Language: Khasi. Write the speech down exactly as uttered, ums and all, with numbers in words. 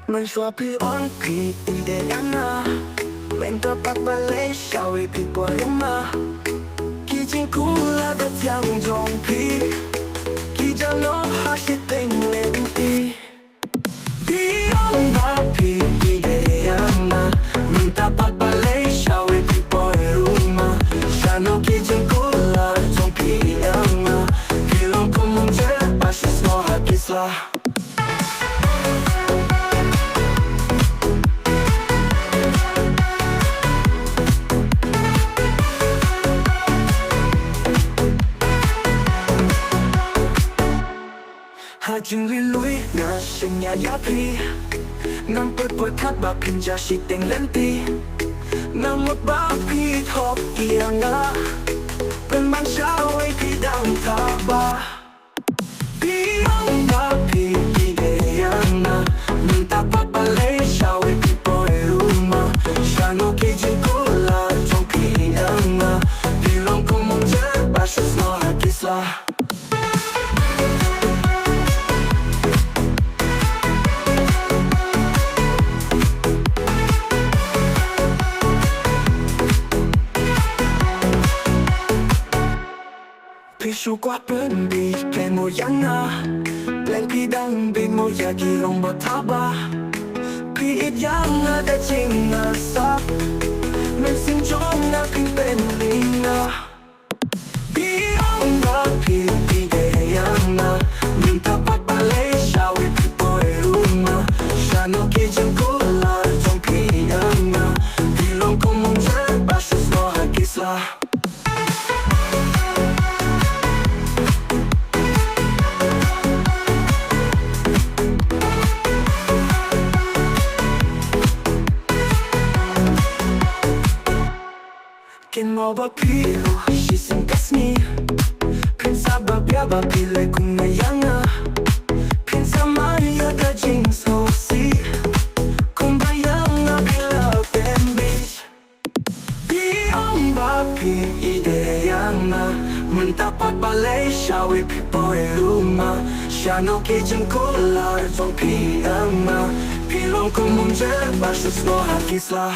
Mynshuwa phi ong phi ïeit ïa nga, mynta pat balei shawei phi poi ruma? Ki jingkular da thiang jong phi ki jan noh ha shiteng lynti. Phi ong ba phi ïeit ïa nga, mynta pat balei shawei phi poi ruma? Shano ki jingkular jong phi ïa nga? Phi long kum u mynjur ba shu snoh ha ki sla. Ha jingri lui nga shaniah ïa phi, ngam pyrkhat ba phin jah shiteng lynti. Nga mut ba phi ïeit hok ïa nga, pynban shawei phi dang taba. Phi ong ba phi ïeit ïa nga, mynta pat balei shawei phi poi ruma? Shano ki jingkular jong phi ïa nga? Phi long kum u mynjur ba shu snoh ha ki sla. Phi shu kwah pynbit pynmih ïa nga, pynbit dang bit mo ïa ki long ba taba. Phi ïeit ïa nga da jingngeit sap, mynsiem jong nga phi pynlyngngoh. Phi ong ba phi ïeit ïa nga, mynta pat balei shawei phi poi ruma? Shano ki jingkular jong phi ïa nga? Phi long kum u mynjur ba shu snoh ha ki sla. Kynmaw ba phi ruh shisien ka sngi phin sa ba bia ba phi leh kumne ïa nga. Phin sa mad ïa ka jingsngewsih, kumba ïa nga phi la pynbit. Phi ong ba phi ïeit ïa nga, mynta pat balei shawei phi poi ruma? Shano ki jingkular jong phi ïa nga? Phi long kum u mynjur ba shu snoh ha ki sla.